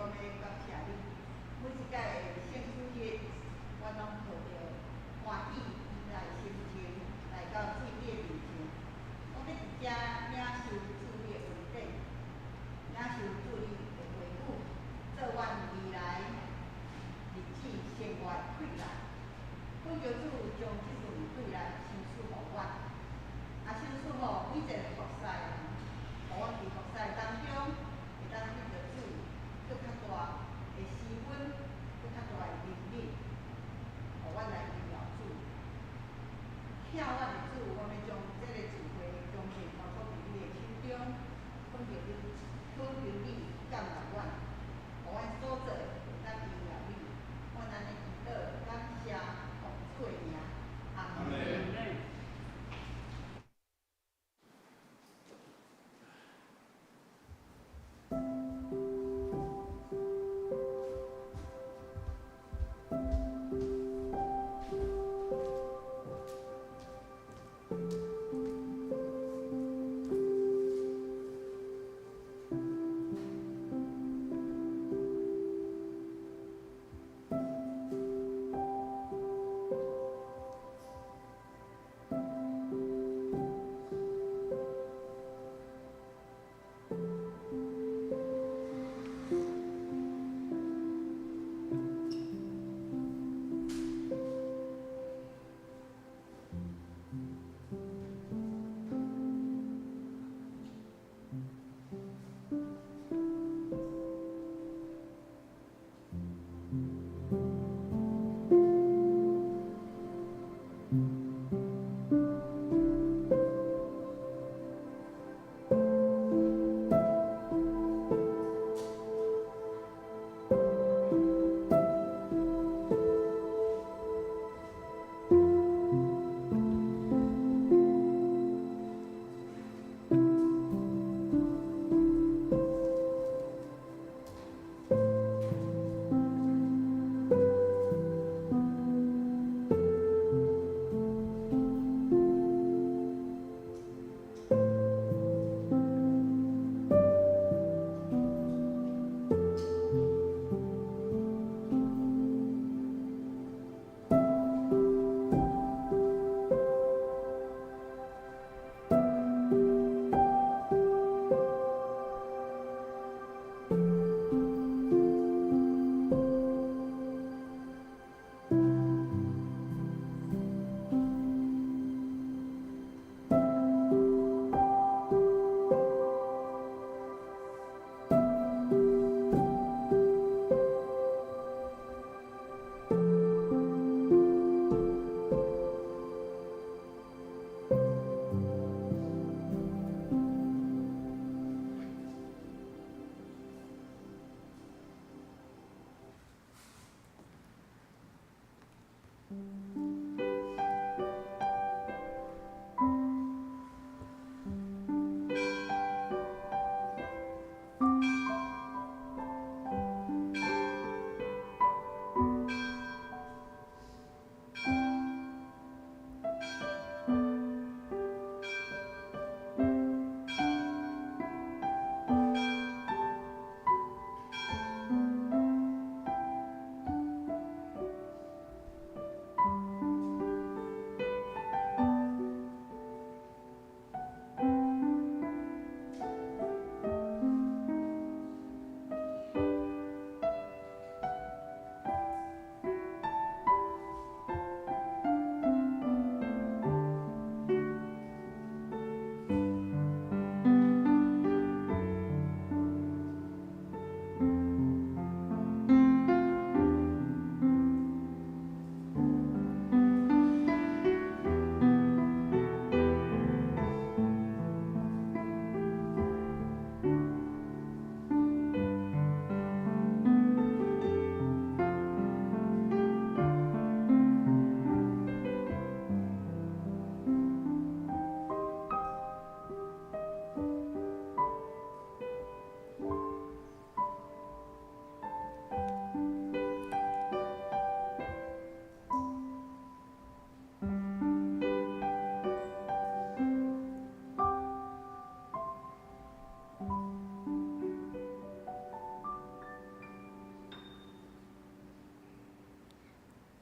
我欲感謝你。每一擺的聖主日，阮攏抱著歡喜期待心情來到主你的面前。我欲佇遮領受主你的恩典，領受主你的話語，做阮未來日子生活的氣力。懇求主將這份氣力賞賜予阮，也賞賜予每一個服侍的人，予阮佇服侍當中會當得著主閣較大的施恩，閣較大的憐憫，予阮來榮耀主。疼阮的主，我欲將這个聚會恭敬交託佇你的手中，懇求你，懇求你鑒納阮，予阮所做的會當榮耀你。阮按呢祈禱，感謝奉主的名，阿門。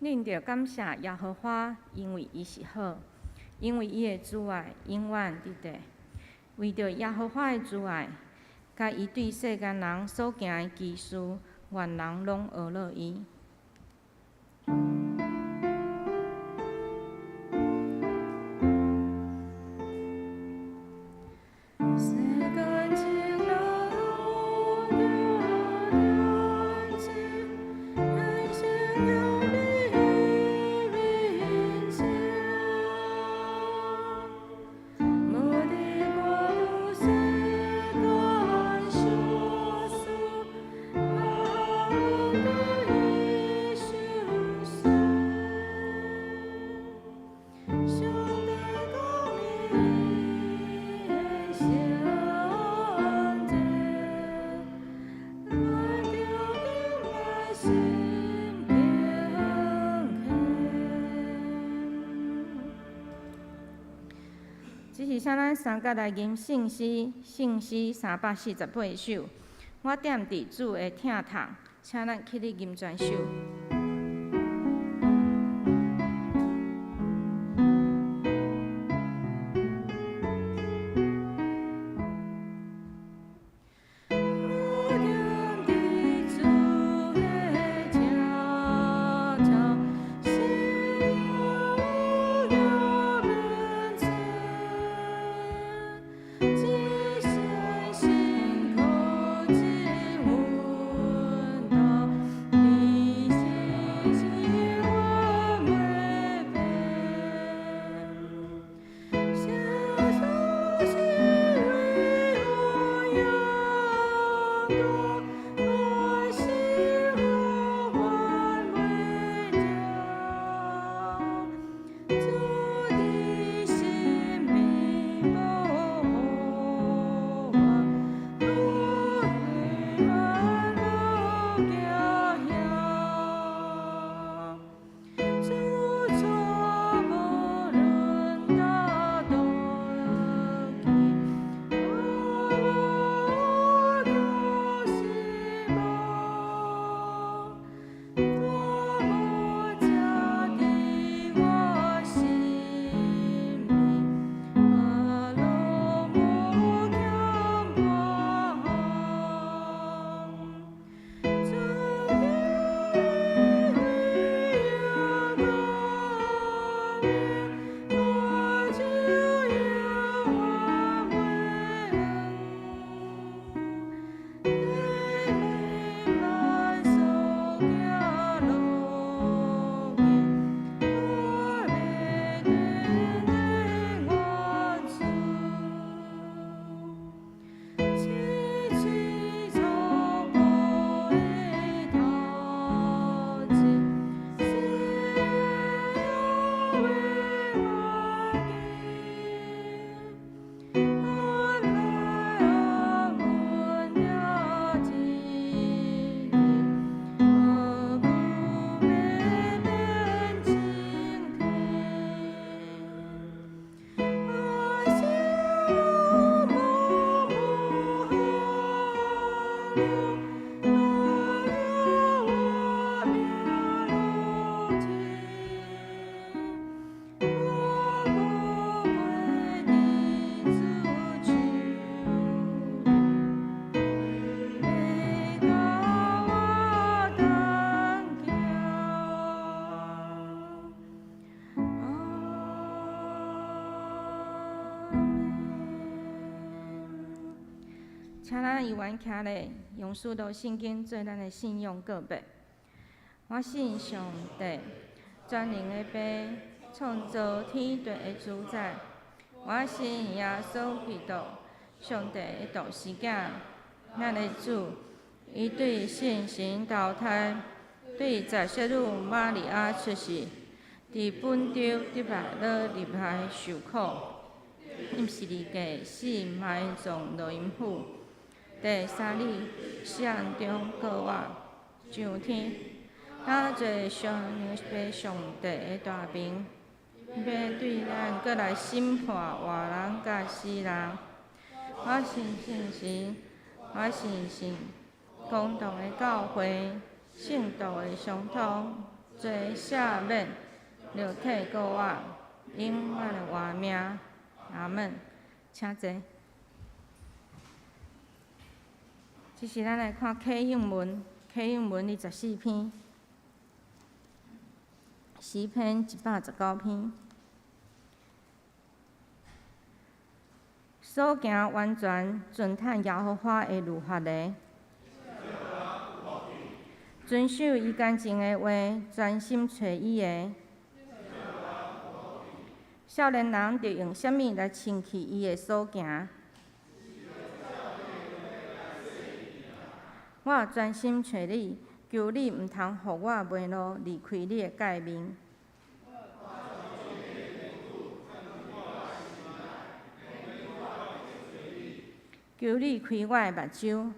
恁著感謝耶和華，因為伊是好，因為伊的慈愛永遠佇地。為著耶和華的慈愛，佮伊對世間人所行的奇事，願人攏學樂伊。這是請咱三角來吟聖詩，聖詩348首。我踮佇主的疼痛，請咱起立吟全首。請咱猶原徛咧，用使徒信經做咱的信仰告白。我信上帝，全能的父，創造天地的主宰。我信耶穌基督，上帝的獨生囝，咱的主。伊對聖神投胎，對雜設女瑪利亞出世，佇本丟彼拉多入來受苦，釘十字架死埋葬落陰府。第三日，死人中復活，上天，他坐上父上帝的大爿，欲對咱閣來審判活人佮死人。我信聖神，我相信公同的教會，聖徒的相通，罪赦免，就退過我，永遠的活命。阿門。請坐。這是咱來看啟應文，啟應文24篇，詩篇119篇。所行完全遵趁耶和華的律法的，遵守伊乾淨的話，專心揣伊的。少年人著用啥物來清去伊的所行？我專心揣你，求你毋通予我迷路，離開你的誡命。求你開我的目睭。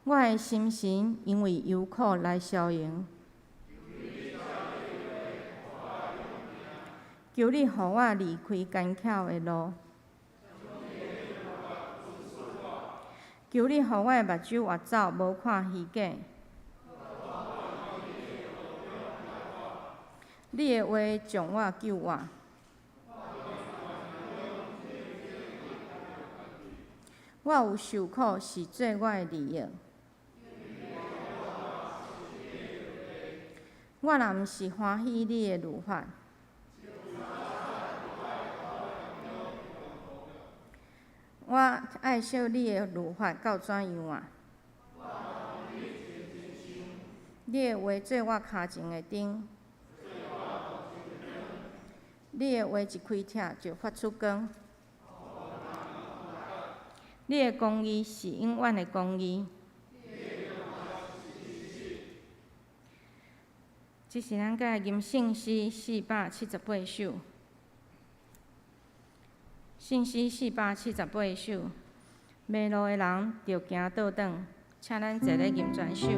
我的心神因為憂苦來消融。求你予我離開奸巧的路。求你予我的目睭活走，無看虛假。你的話將我救活。我有受苦是做我的利益。我若毋是歡喜你的律法，我愛惜你的律法到怎樣啊？你的話做我跤前的燈，你的話一開拆就發出光。你的公義是永遠的公義。這是咱佮吟聖詩478首，聖詩478首，迷路的人著行倒轉，請咱坐咧吟全首。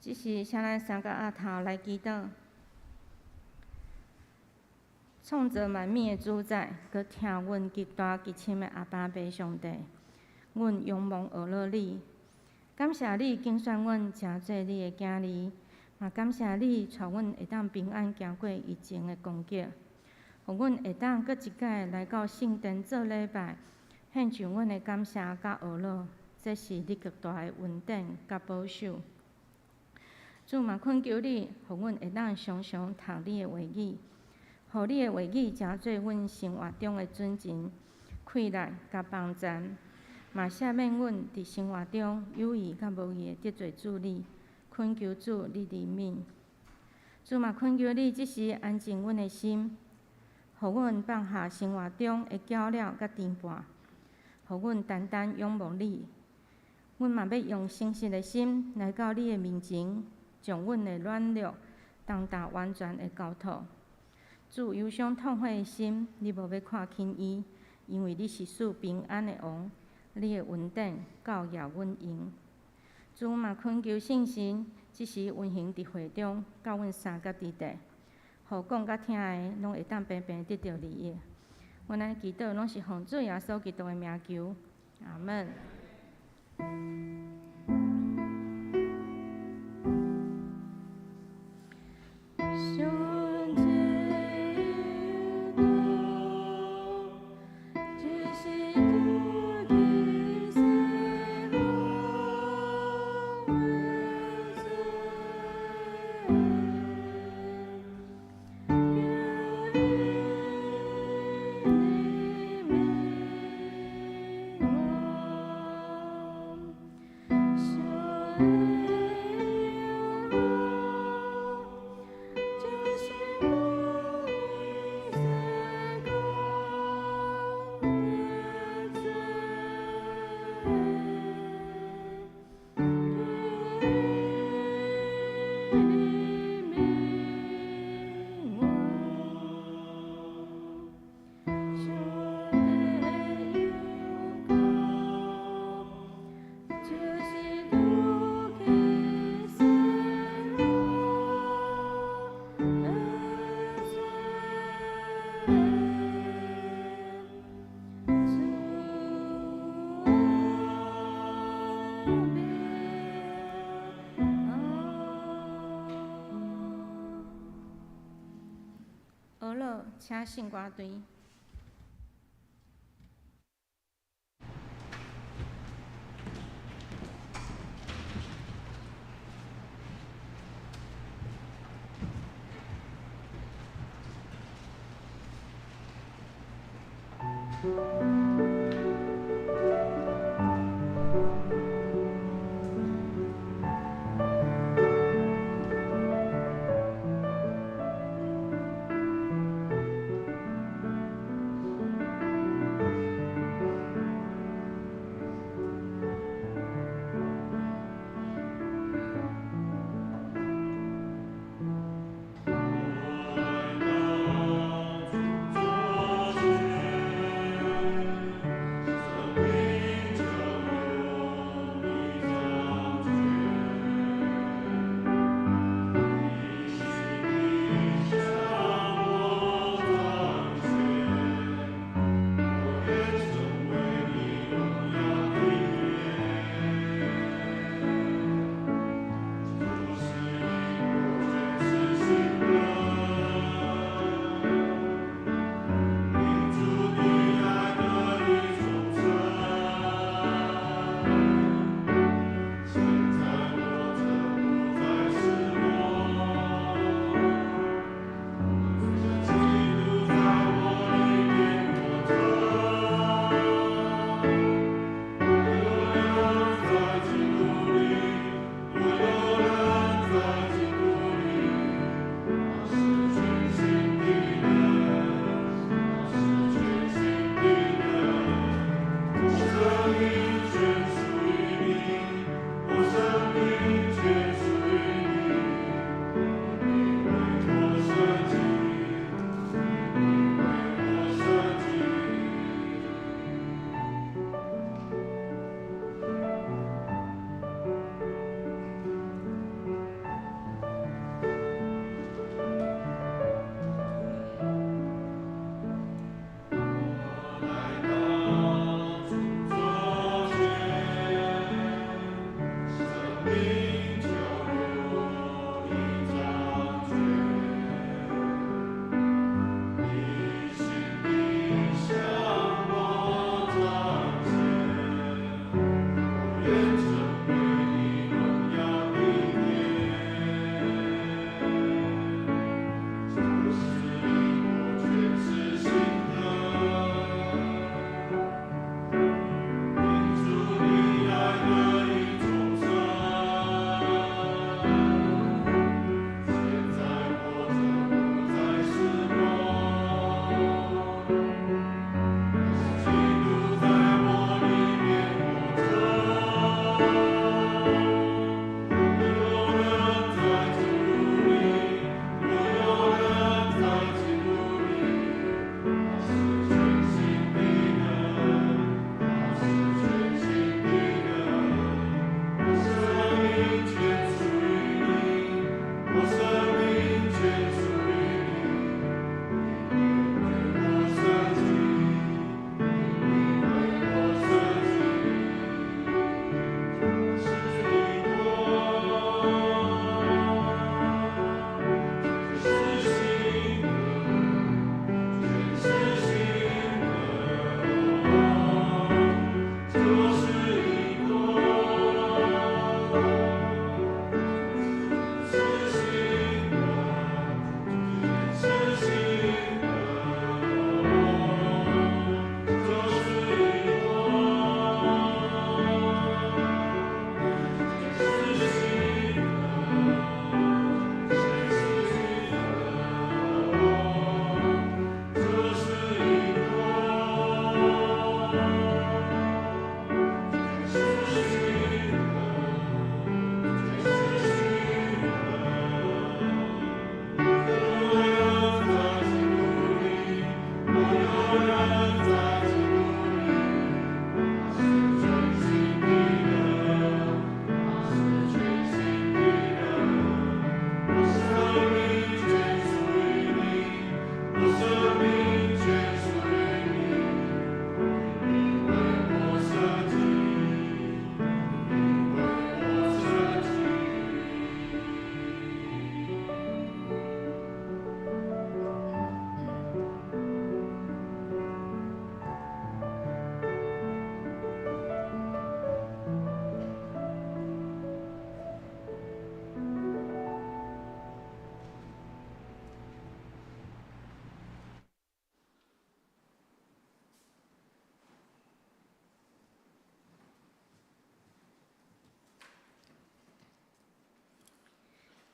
這時，請咱三個額頭來祈禱。創造萬物的主宰，閣疼阮極大極深的阿爸父上帝，阮仰望呵咾你，感謝你揀選阮成做你的囝兒，嘛感謝你帶阮會當平安行過疫情的攻擊，予阮會當閣一擺來到聖殿做禮拜，獻上阮的感謝佮呵咾，這是你極大的恩典佮保守。主嘛懇求你，予阮會當常常讀你的話語，予你的話語成做阮生活中的準繩、氣力佮幫贊，嘛赦免阮佇生活中有意佮無意的得罪主你，懇求主你憐憫。主嘛懇求你這時安靜阮的心，予阮放下生活中的攪擾佮牽絆，予阮單單仰望你。阮嘛欲用誠實的心來到你的面前，將阮的軟弱、重擔完全的交託。主憂傷痛悔的心，你無欲看輕伊，因為你是賜平安的王，你的恩典夠攑阮用。主嘛懇求聖神，這時運行佇會中，佮阮相佮之地，予講佮聽的，攏會當平平得著利益。阮按呢祈禱，攏是奉主耶穌基督的名求，阿門。上濟多，就是拄去西方的罪，求你怜憫我，上帝就是無世間的罪，求你憐憫我，上帝有就是拄去西方的罪，主啊，呵咾，請聖歌隊。我當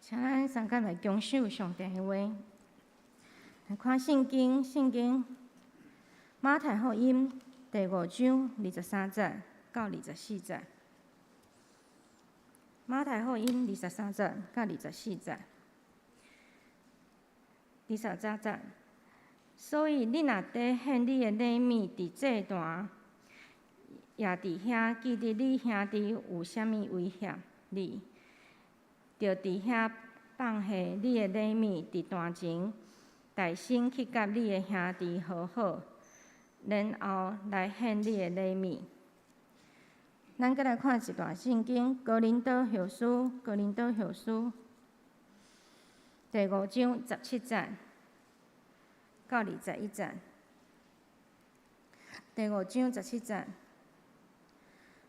請咱相共來恭守上帝的話，來看聖經，聖經馬太福音第五章二十三節到二十四節。馬太福音二十三節到二十四節，二十三節。所以你若佇獻你的禮物佇祭壇，也佇遐記得你兄弟有啥物威脅你，就佇遐放下你的禮物佇壇前，代先去佮你的兄弟和好，然後來獻你的禮物。咱閣來看一段聖經，《哥林多後書》，哥林多後書第五章十七節到二十一節。第五章十七節。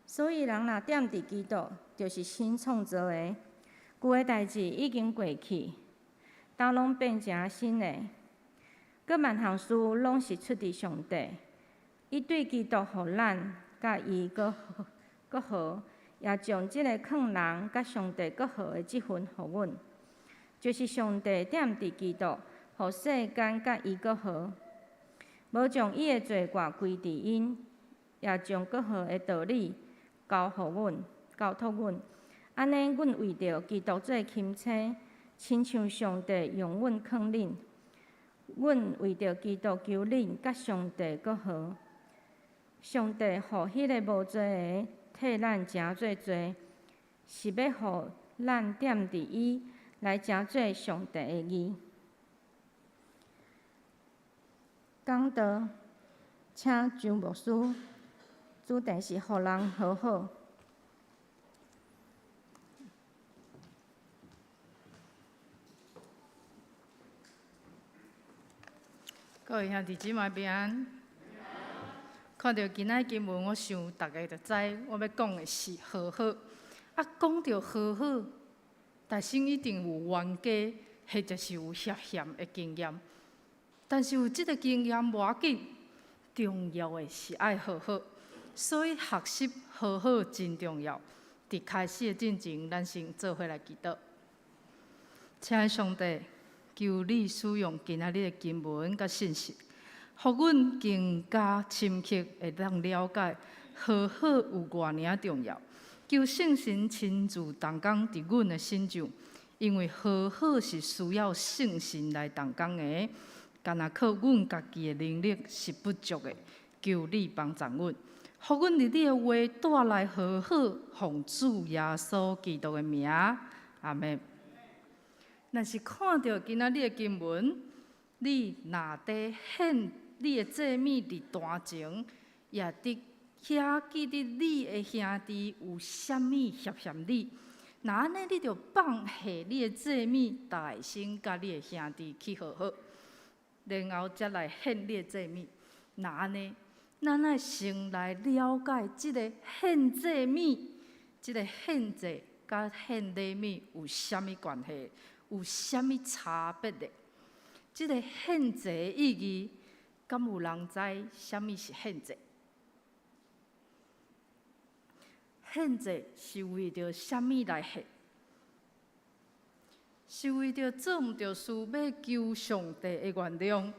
所以人若踮佇基督，就是新創造的，舊的代誌已經過去，都攏變成新的。閣萬項事攏是出佇上帝，伊對基督予咱佮伊閣閣和，也將這个勸人佮上帝閣和的職分予阮，就是上帝踮佇基督，予世間佮伊閣和，無將伊的罪過歸佇𪜶，也將閣和的道理交予阮，交託阮。按呢，阮為著基督做欽差，親像上帝用阮勸恁。阮為著基督求恁佮上帝閣和。上帝予彼个無罪的替咱成做罪，是欲予咱踮佇伊來成做上帝的義。講道，請張牧師，主題是予人和好。各位兄弟姊妹平安。看著今仔經文，我想逐家就知我欲講的是和好。啊，講著和好，大先一定有冤家，或者是有涉嫌的經驗。但是有這个經驗無要緊，重要的是愛和好。所以學習和好真重要。佇開始的進前，咱先做伙來祈禱。親愛上帝，求你使用今仔日的經文佮信息，予阮更加深刻會當了解和好有偌爾仔重要。求聖神親自動工佇阮的身上，因為和好是需要聖神來動工的，干焦靠阮家己的能力是不足的。求你幫助阮，予阮佇你的話帶來和好，奉主耶穌基督的名，阿們。若是看著今仔日的經文，你若佇獻你的祭物佇壇前，也佇遐記得你的兄弟有啥物脅嫌你，若按呢，你著放下你的祭物，代先佮你的兄弟去和好，然後才來獻你的祭物。若按呢，咱愛先來了解這个獻祭物，這个獻祭佮獻禮物有啥物關係？有啥物差別咧？這个獻祭的意義，敢有人知啥物是獻祭？獻祭是為著啥物來獻？是為著做毋著事，欲求上帝的原諒，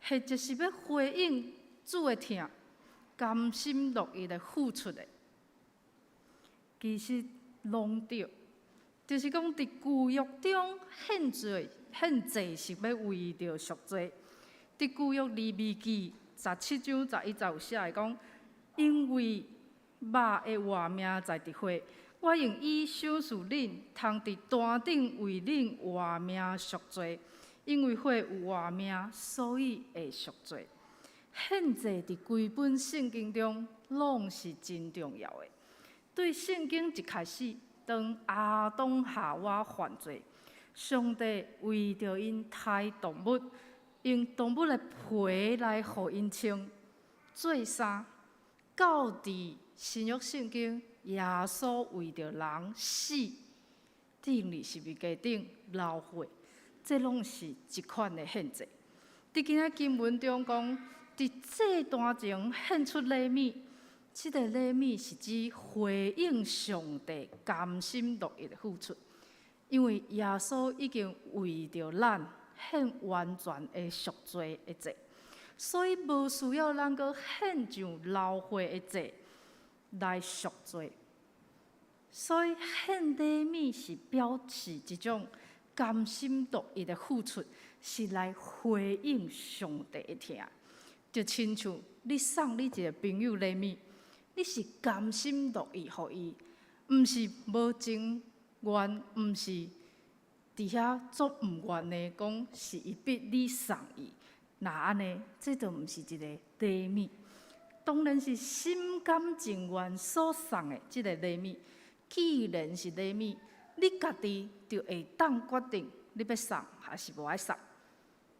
或者是欲回應主的疼，甘心樂意來付出的？其實攏對。就是講，佇舊約中獻祭，獻祭是欲為著贖罪。佇舊約利未記十七章十一節有寫的講，因為肉會活命在佇血，我用伊賞賜恁，通佇壇頂為恁活命贖罪。因為血有活命，所以會贖罪。獻祭佇規本聖經中攏是真重要的。對聖經一開始，當亞當夏娃犯罪，上帝為著𪜶刣動物，用動物的皮來予𪜶穿做衫。到佇新約聖經，耶穌為著人死，釘佇十字架頂流血，這攏是一款的獻祭。佇今仔經文中講，佇祭壇前獻出禮物。這个禮物是指回應上帝甘心樂意的付出，因為耶穌已經為著咱獻完全的贖罪的祭，所以無需要咱閣獻上流血的祭來贖罪。所以獻禮物是表示一種甘心樂意的付出，是來回應上帝的疼。就親像你送你一個朋友禮物，你是甘心樂意予伊，毋是無情願，毋是佇遐足毋願的，講是伊逼你送伊。若按呢，這就毋是一個禮物。當然是心甘情願所送的這個禮物。既然是禮物，你家己就會當決定你欲送還是無愛送。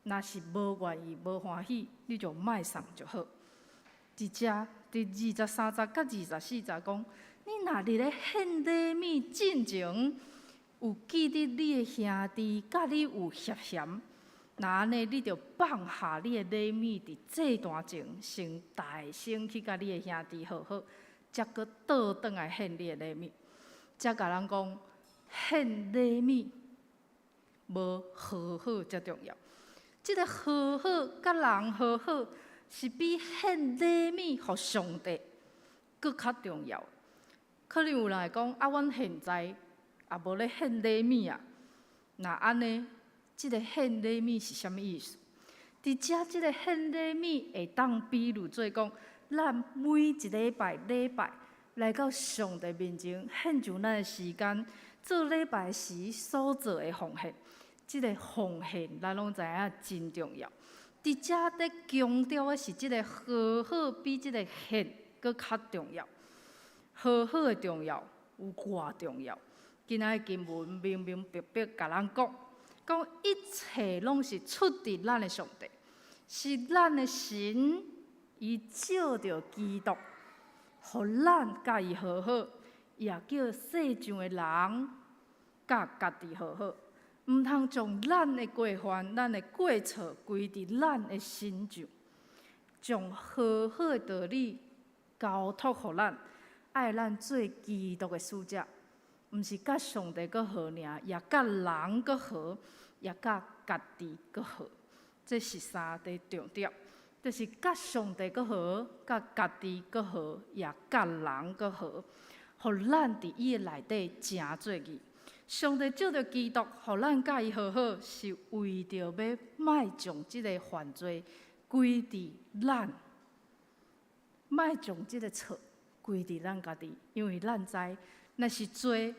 若是無願意、無歡喜，你就莫送就好。佇遮佇23節佮24節講，你若佇咧獻禮物進前，有記得你的兄弟佮你有嫌隙，若按呢，你著放下你的禮物佇祭壇前，先大聲去佮你的兄弟和好，才閣倒轉來獻你的禮物。才共咱講，獻禮物無和好遮重要。這個和好佮人和好，是比獻禮物予上帝閣較重要。可能有人會講，啊，阮現在也無咧獻禮物啊。若按呢，這個獻禮物是啥物意思？佇遮這個獻禮物會當比喻做講，咱每一禮拜禮拜來到上帝面前獻上咱的時間，做禮拜時所做的奉獻，這個奉獻咱攏知影真重要。佇遮咧強調的是，這個和好比這個獻閣較重要。和好的重要有偌重要？今仔日經文明明白白共咱講，講一切攏是出佇咱的上帝，是咱的神，伊藉著基督，予咱佮伊和好，也叫世上的人佮家己和好。毋通將咱的過犯、咱的過錯歸佇咱的身上，將和好的道理交託予咱，愛咱做基督的使者，毋是佮上帝閣和爾，也佮人閣和，也佮家己閣和。這是三個重點，就是佮上帝閣和，佮家己閣和，也佮人閣和，予咱佇伊的內底成做義。上帝藉著基督，予咱佮伊和好，是為著欲莫將這个犯罪歸佇咱，莫將這个錯歸佇咱家己，因為咱知，若是罪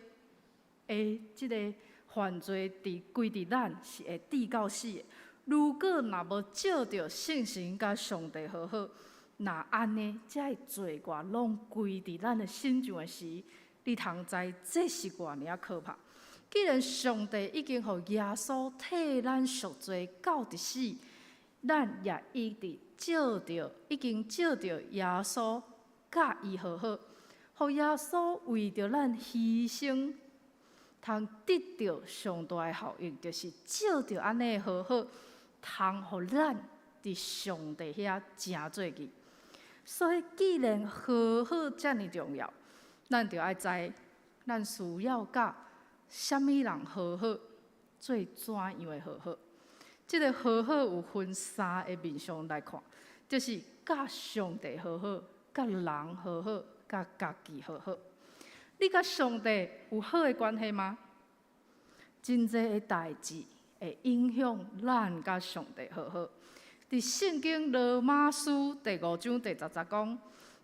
的這个犯罪佇歸佇咱是會致到死的。如果若無藉著聖神佮上帝和好，若按呢，這个罪過攏歸佇咱的身上的時，你通知這是偌爾仔可怕。既然上帝已經予耶穌替咱贖罪到佇死，咱也一直藉著已經藉著耶穌佮伊和好，予耶穌為著咱犧牲，通得著上大的效益，就是藉著按呢和好，通予咱佇上帝遐成做義。所以，既然和好遮爾重要，咱就愛知，咱需要佮啥物人和好，做怎樣的和好？這个和好有分三个面向來看，就是佮上帝和好、佮人和好、佮家己和好。你佮上帝有好的關係嗎？真濟的代誌會影響咱佮上帝和好。佇聖經羅馬書第五章第十節講，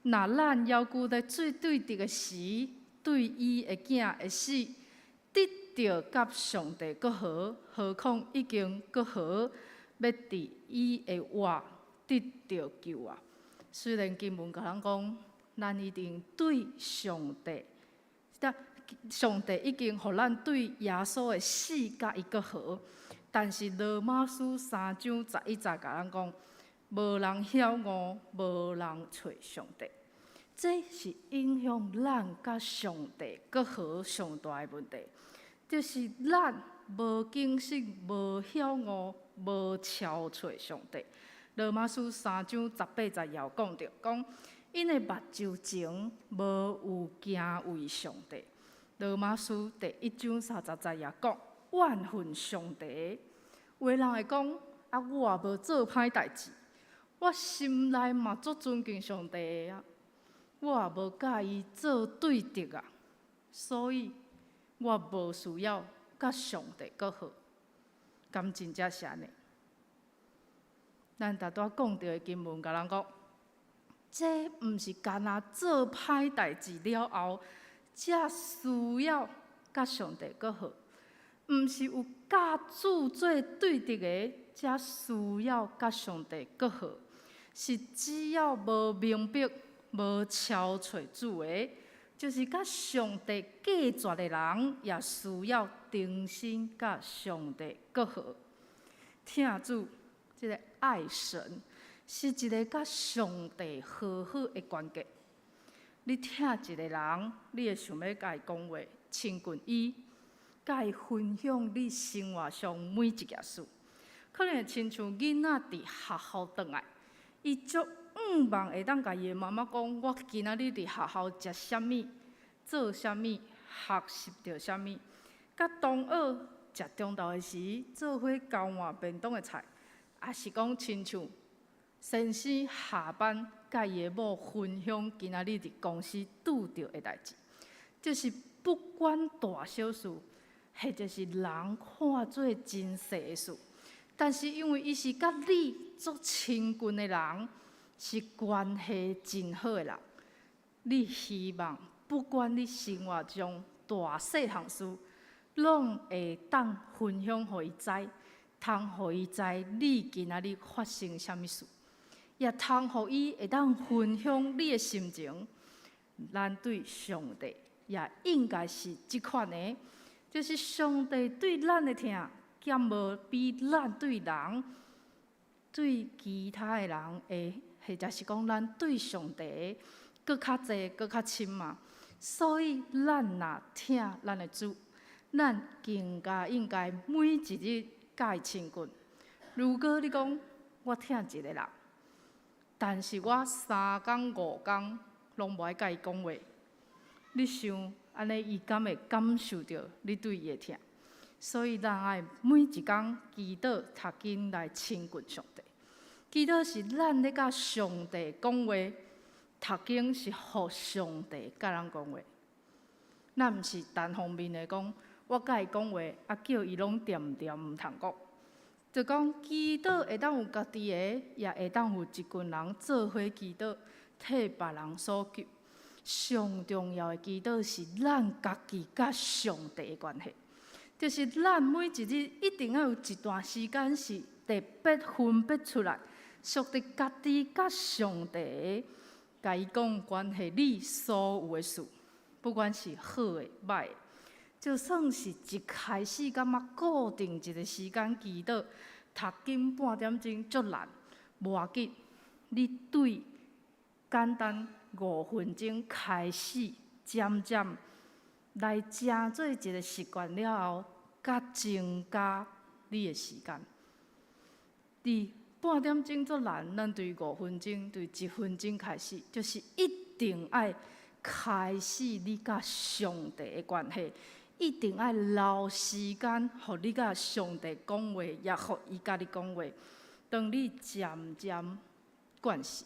若咱猶閣咧做對敵的時，對伊的囝的死，得著佮上帝閣和，何況已經閣和，欲佇伊的活得著救啊！雖然經文共咱講，咱一定對上帝，上帝已經予咱對耶穌的死佮伊閣和，但是羅馬書3章11節共咱講，無人曉悟，無人揣上帝，這是影響咱佮上帝閣和上大的問題，就是咱無警醒、無曉悟、無超揣上帝。羅馬書3章18節也有講著，講𪜶的目睭前無有敬畏上帝。羅馬書第一章三十節也講，怨恨上帝。有的人會講，啊，我也無做歹代誌，我心內嘛足尊敬上帝的啊，我也無佮伊做對敵啊，所以我無需要佮上帝閣好。敢真正是按呢？咱拄拄講著的經文，共咱講，這毋是干焦做歹代誌了後，才需要佮上帝閣好，毋是有佮主做對敵的，才需要佮上帝閣好，是只要無明白、無超揣主的，就是佮上帝隔絕的人，也需要重新佮上帝閣好。疼主，這个愛神，是一个佮上帝和好的關係。你疼一个人，你會想欲共伊講話，親近伊，共伊分享你生活上每一件事。可能會親像囡仔佇學校轉來，伊足向望會當共伊的媽媽講：我今仔日佇學校食啥物，做啥物，學習著啥物。佮同學食中晝的時，做伙交換便當的菜，抑是講親像先生下班，佮伊的某分享今仔日佇公司拄著的代誌，就是不管大小事，或者是人看做真細的事，但是因為伊是佮你足親近的人，是關係真好的人，你希望不管你生活中大細項事，攏會當分享予伊知，通予伊知你今仔日發生啥物事，也通予伊會當分享你的心情。咱對上帝也應該是這款的，就是上帝對咱的疼，敢無比咱對人、對其他的人的，或者是講咱對上帝閣較濟、閣較親嘛？所以咱若疼咱的主，咱更加應該每一日佮伊親近。如果你講我疼一个人，但是我三工五工攏無愛佮伊講話，你想按呢，伊敢會感受著你對伊的疼？所以咱愛每一工祈禱、讀經來親近上帝。祈禱是咱咧佮上帝講話，讀經是予上帝佮咱講話。咱毋是單方面的講，我佮伊講話，啊叫伊攏恬恬毋通講。就講祈禱會當有家己的，也會當有一群人做伙祈禱，替別人所求。上重要的祈禱是咱家己佮上帝的關係，就是咱每一日一定愛有一段時間是特別分別出來，屬佇家己佮上帝，共伊講關係你所有的事，不管是好的、歹的。就算是一開始感覺固定一個時間祈禱、讀經半點鐘足難，無要緊，你對簡單五分鐘開始，漸漸來成做一個習慣了後，閣增加你的時間。佇半點鐘足難，咱對五分鐘、對一分鐘開始，就是一定愛開始你佮上帝的關係。一定愛留時間，予你佮上帝講話，也予伊佮你講話。當你漸漸慣勢，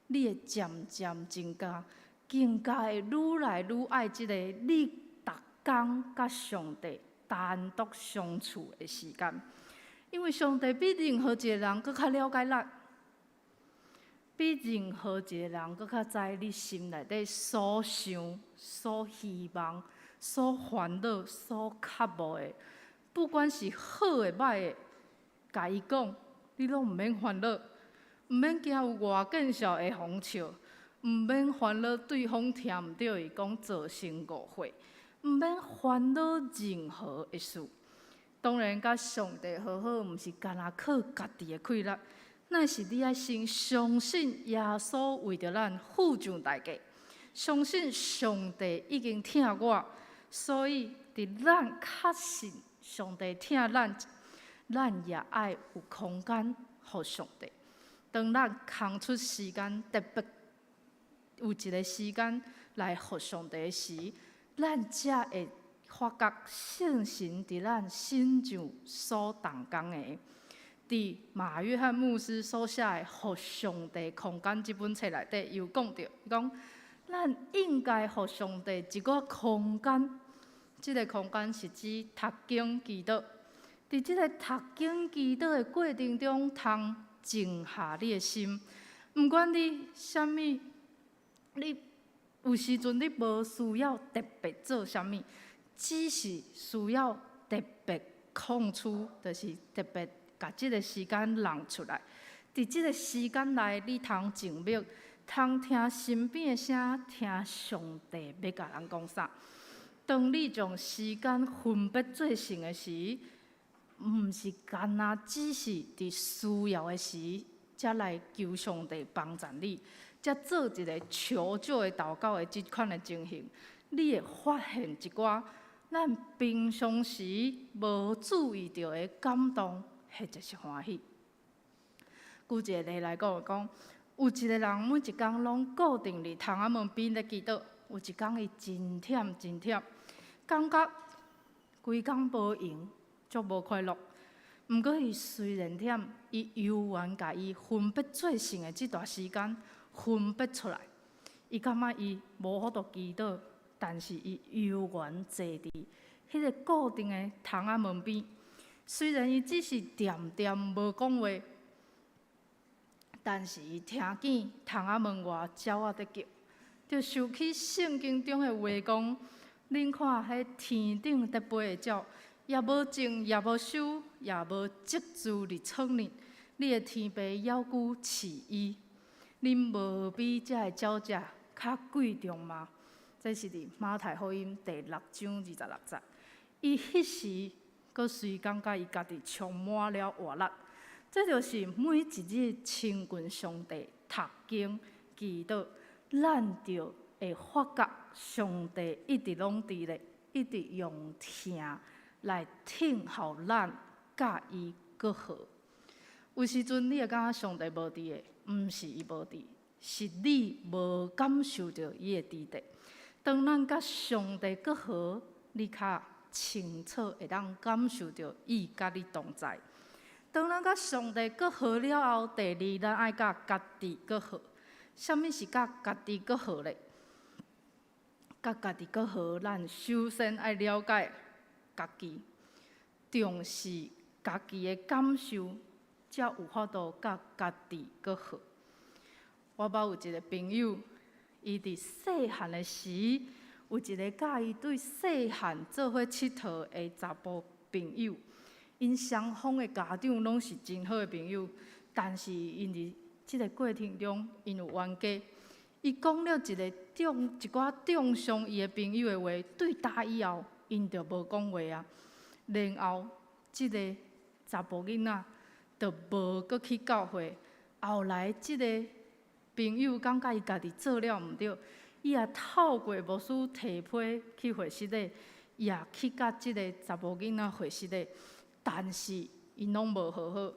你會漸漸增加，更加會愈來愈愛這个你逐工佮上帝單獨相處的時間。因為上帝比任何一個人閣較了解咱，比任何一個人閣較知你心內底所想、所希望、所煩惱、所渴慕的，不管是好的、歹的，共伊講，你攏毋免煩惱，毋免驚有外見笑會予人笑，毋免煩惱對方聽毋著伊講造成誤會，毋免煩惱任何的事。當然，佮上帝和好，毋是干焦靠家己的氣力，乃是你愛先相信耶穌為著咱付上代價，相信上帝已經疼我。所以，佇咱確信上帝疼咱，咱也愛有空間予上帝。當咱空出時間，特別有一個時間來予上帝時，咱才會發覺聖神佇咱身上所動工的。佇馬約翰牧師所寫的《予上帝空間》這本冊內底，有講著，伊講咱應該予上帝一個空間，這個空間是指讀經祈禱。佇這個讀經祈禱的過程中，通靜下你的心。毋管你啥物，你有時陣你無需要特別做啥物，只是需要特別空出，就是特別共這個時間讓出來。佇這個時間內，你通靜默，通聽身邊的聲，聽上帝欲共咱講啥。當你將時間分別做聖的時，毋是干焦只是佇需要的時，才來求上帝幫贊你，才做一個求救的禱告的這款的情形，你會發現一寡咱平常時無注意著的感動，或者是歡喜。舉一個例來講，講有一個人每一工攏固定佇窗仔門邊咧祈禱，有一工伊真忝真忝，感覺規工無閒，足無快樂。毋過伊雖然忝，伊猶原共伊分別做聖的這段時間分別出來。伊感覺伊無法度祈禱，但是伊猶原坐佇彼個固定的窗仔門邊。雖然伊只是恬恬無講話，但是伊聽見窗仔門外鳥仔佇叫，就想起聖經中的話講：恁看彼天頂佇飛的鳥，也無種，也無收，也無積聚佇倉裡，你的天父猶閣飼伊。恁無比這个鳥隻較貴重嗎？這是佇馬太福音第六章二十六節。伊彼時閣隨感覺伊家己充滿了活力。這就是每一日親近上帝、讀經、祈禱，咱就會發覺上帝一直攏佇咧，一直用聽來聽候咱佮伊閣和。有時陣你會感覺上帝無佇咧，毋是伊無佇，是你無感受著伊的佇咧。當咱佮上帝閣和，你較清楚會當感受著伊佮你同在。當咱佮上帝閣和了後，第二，咱愛佮家己閣和。啥物是佮家己閣和咧？佮家己閣和，咱首先愛了解家己，重視家己的感受，才有法度佮家己閣和。我捌有一個朋友，伊佇細漢的時，有一個佮伊對細漢做伙𨑨迌的查埔朋友，𪜶雙方的家長攏是真好的朋友，但是𪜶佇這個過程中，𪜶有冤家。伊講了一个中一寡中傷伊的朋友的話，對今以後，𪜶就無講話啊。然後，這个查埔囡仔就無閣去教會。後來，這个朋友感覺伊家己做了毋對，伊也透過牧師提批去會失禮，也去佮這个查埔囡仔會失禮，但是𪜶攏無和好。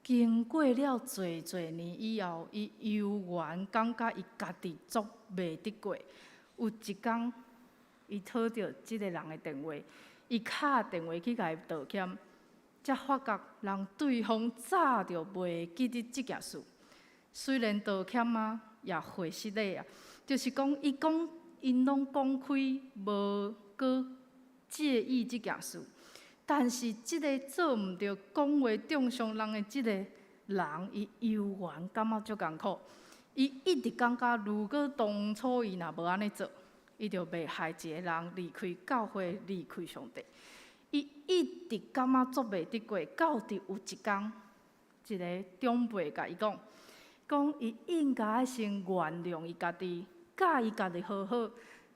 經過了濟濟年以後，伊猶原感覺伊家己足袂得過。有一工，伊討著這个人的電話，伊敲電話去共伊道歉，才發覺人對方早就袂記得這件事。雖然道歉啊，也會失禮啊，就是講伊講𪜶攏講開，無閣介意這件事。但是這个做毋對、講話中傷人的這個人，伊猶原感覺足艱苦。伊一直感覺，如果當初伊若無按呢做，伊就袂害一个人離開教會、離開上帝。伊一直感覺足袂得過，到佇有一工，一个長輩共伊講，講伊應該先原諒伊家己，佮伊家己和好。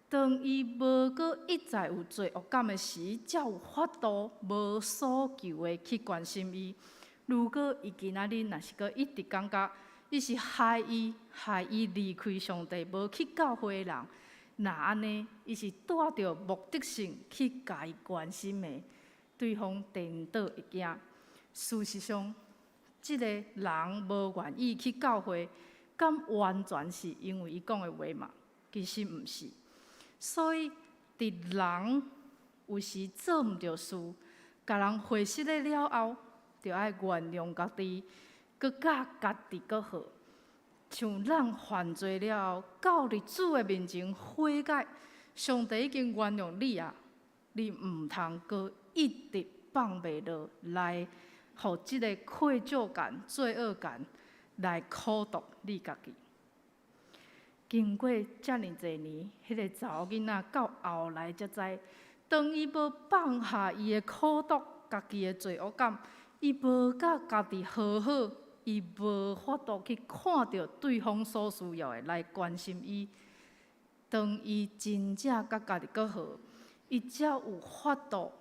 當伊無閣一再有罪惡感的時，才有法度無所求的去關心伊。如果伊今仔日若是閣一直感覺伊是害伊、害伊離開上帝、無去教會的人，若按呢，伊是帶著目的性去共伊關心的，對方顛倒會驚。事實上，這个人無願意去教會，敢完全是因為伊講的話嗎？其實毋是。所以，佇人有時做毋著事，共人會失禮了後，著愛原諒家己，閣佮家己閣好。像咱犯罪了後，到佇主的面前悔改，上帝已經原諒你啊，你毋通閣一直放袂落來，予這个愧疚感、罪惡感來苦毒你家己。經過遮爾濟年，彼个查某囡仔到後來才知，當伊無放下伊的苦毒、家己的罪惡感，伊無佮家己和好，伊無法度去看著對方所需要的來關心伊。當伊真正佮家己和好，伊才有法度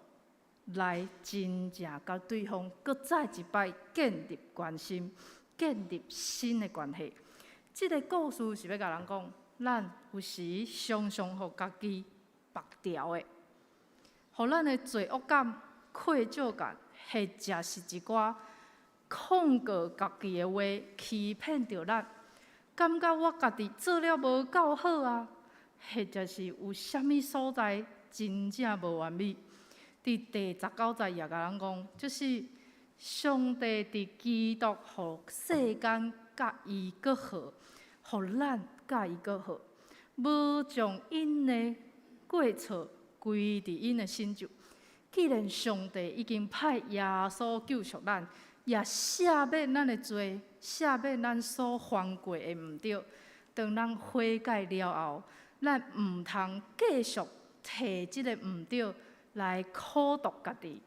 來真正佮對方閣再一擺建立關心、建立新的關係。這个故事是欲共人講，咱有時常常予家己縛牢的，予咱的罪惡感、愧疚感，或者是一寡控告家己的話，欺騙著咱，感覺我家己做了無夠好啊，或者是有啥物所在真正無完美。佇第19節也共咱講，就是上帝佇基督予世間佮伊閣好，予咱佮伊閣好，無將𪜶的過錯歸佇𪜶的身上。既然上帝已經派耶穌救贖咱，也赦免咱的罪，赦免咱所犯過的毋對。當咱悔改了後，咱毋通繼續提這个毋對來苦毒家己，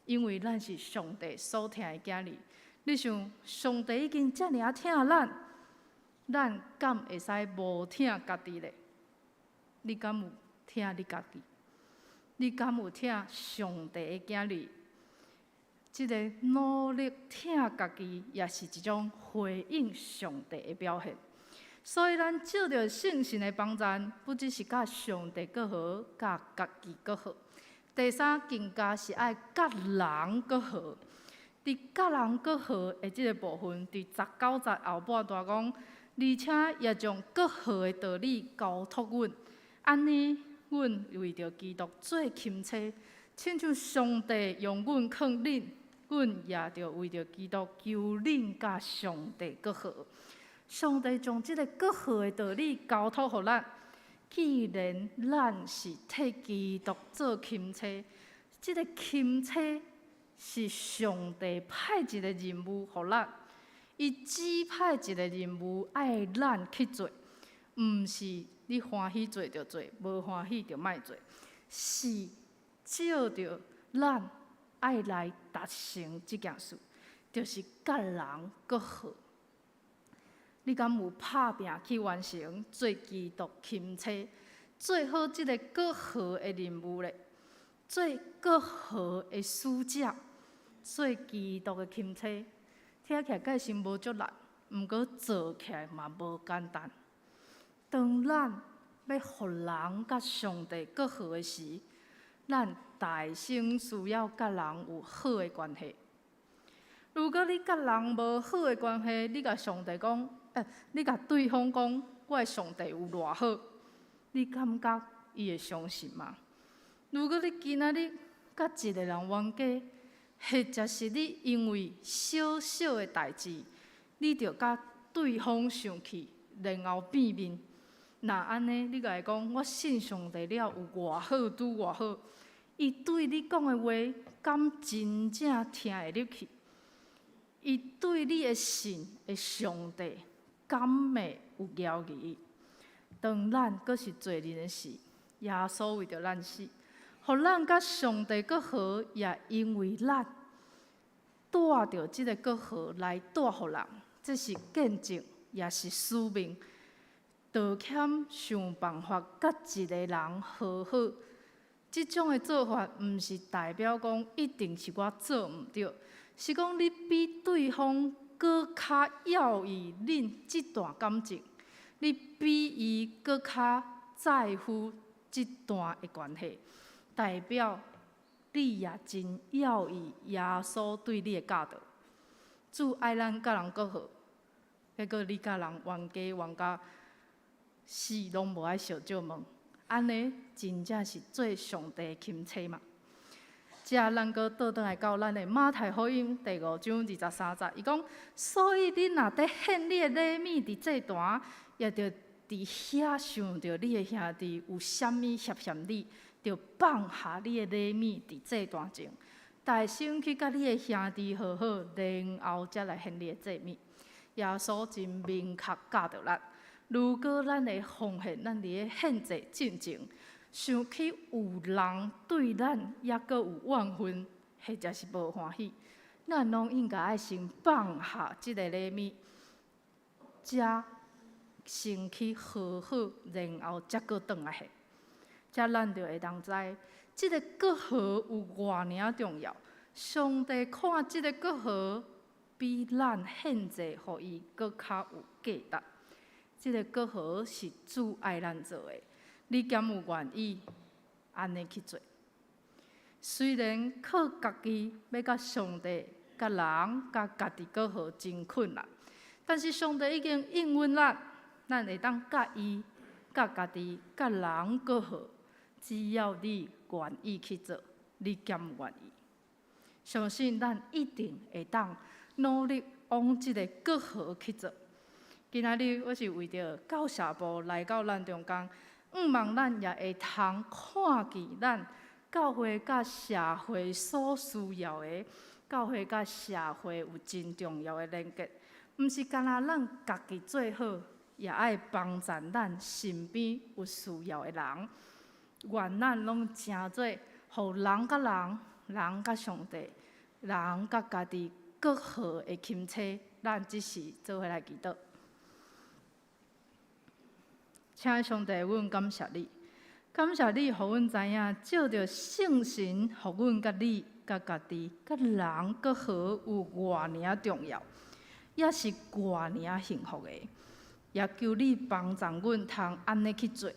因為咱是上帝所疼的囝兒。你想，上帝已經遮爾仔疼咱，咱敢會使無疼家己咧？你敢有疼你家己？你敢有疼上帝的囝兒？這个努力疼家己，也是一種回應上帝的表現。所以，咱藉著聖神的幫助，不只是佮上帝閣好，佮家己閣好。第三，更加是愛佮人閣好。佇佮人閣好的這个部分，佇19節後半段講，而且也將閣好的道理交託阮，按呢，阮為著基督做欽差，親像上帝用阮囥恁，阮也著為著基督求恁佮上帝閣好。上帝將這个閣好的道理交託予咱，既然咱是替基督做欽差，這个欽差是上帝派一个任務予咱，伊指派一个任務愛咱去做，毋是你歡喜做就做，無歡喜就莫做，是照著咱愛來達成這件事，就是佮人閣好。你敢有拍拚去完成做基督欽差，做好這个閣好的任務咧？做閣好的使者，做基督的欽差，聽起來蓋是無足難，毋過做起來嘛無簡單。當咱欲予人佮上帝閣好的時，咱大先需要佮人有好的關係。如果你佮人無好的關係，你共上帝講，你共對方講，我的上帝有偌好，你感覺伊會相信嗎？如果你今仔日佮一个人冤家，或者是你因為小小的代誌，你就佮對方生氣，然後變面，若按呢，你共伊講，我信上帝了有偌好，拄偌好，伊對你講的話，敢真正聽會入去？伊對你的信的上帝，敢會有懷疑？當咱閣是罪人的時，耶穌為著咱死，予咱佮上帝閣好，也因為咱帶著這个閣好來帶予人，這是見證，也是使命。道歉想辦法佮一个人和好，這種的做法，毋是代表講一定是我做毋對，是講你比對方閣較要意恁這段感情，你比伊閣較在乎這段的關係，代表你也真要意耶穌對你的教導。主愛咱佮人閣好，結果你佮人冤家冤甲死攏無愛相借問，按呢真正是做上帝钦差嘛？遮咱閣倒轉來到咱的馬太福音第五章二十三節，伊講：所以恁若佇獻你的禮物佇祭壇，也著佇遐想著你的兄弟有啥物嫌嫌你，著放下你的禮物佇祭壇前，但先去佮你的兄弟和好，然後才來獻你的祭物。耶穌真明確教導咱，如果咱會奉獻，咱佇咧獻祭進前，想起有人對咱猶閣有怨恨，或者是無歡喜，咱攏應該愛先放下這个禮物，才先去和好，然後才閣轉來獻。這咱就會當知，這个和好有偌爾仔重要。上帝看這个和好，比咱獻祭予伊閣較有價值。這个和好是主愛咱做的。你敢有願意按呢去做？雖然靠家己欲佮上帝、佮人、佮家己和好真困難，但是上帝已經應允咱，咱會當佮伊、佮家己、佮人和好。只要你願意去做，你敢願意？相信咱一定會當努力往這个和好去做。今仔日我是為著教社部來到咱中間。向望咱也會通看見咱教會佮社會所需要的，教會佮社會有真重要的連結，毋是干焦咱家己做好，也愛幫助咱身邊有需要的人。願咱攏成做，予人佮人、人佮上帝、人佮家己和好的钦差。咱這時做伙來祈禱。親愛上帝，阮感謝你，感謝你，予阮知影，藉著聖神，予阮佮你、佮家己、佮人和好有偌爾仔重要，也是偌爾仔幸福的。也求你幫助阮通按呢去做，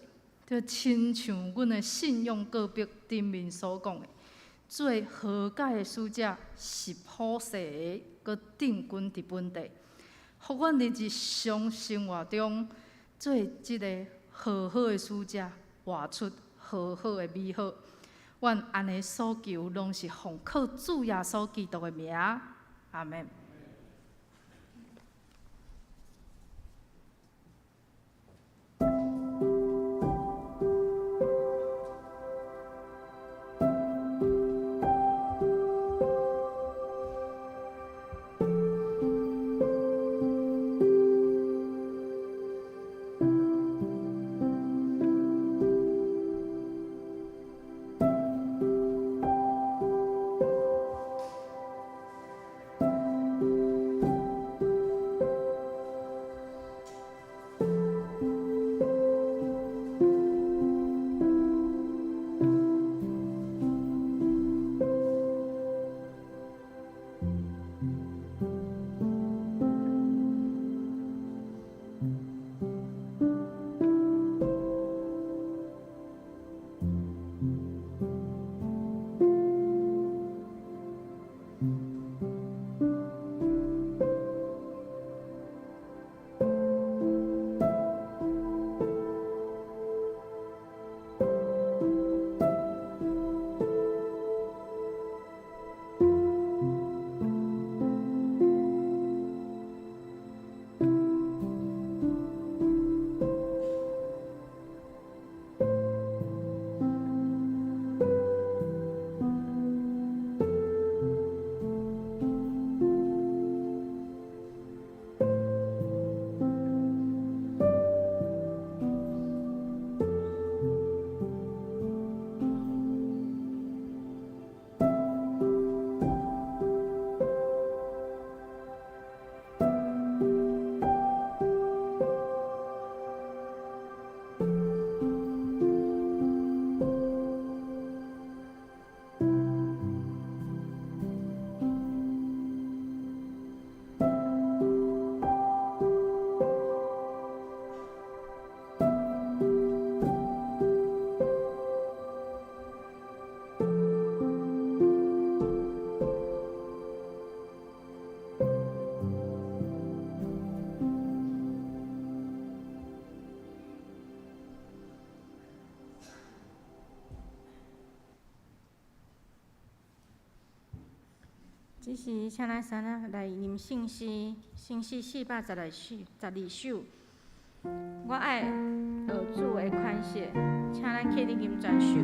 就親像阮的信仰告白頂面所講的，做和解的使者，是普世的，閣定根佇本地，予阮佇日常生活中，做這个和好的使者，活出和好的美好。阮按呢所求，攏是奉靠主耶穌基督的名。阿們。這時，請咱三仔來吟聖詩，聖詩412首，十二首。我愛學主的款式，請咱起立吟全首。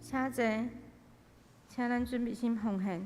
請坐，請咱準備心奉獻。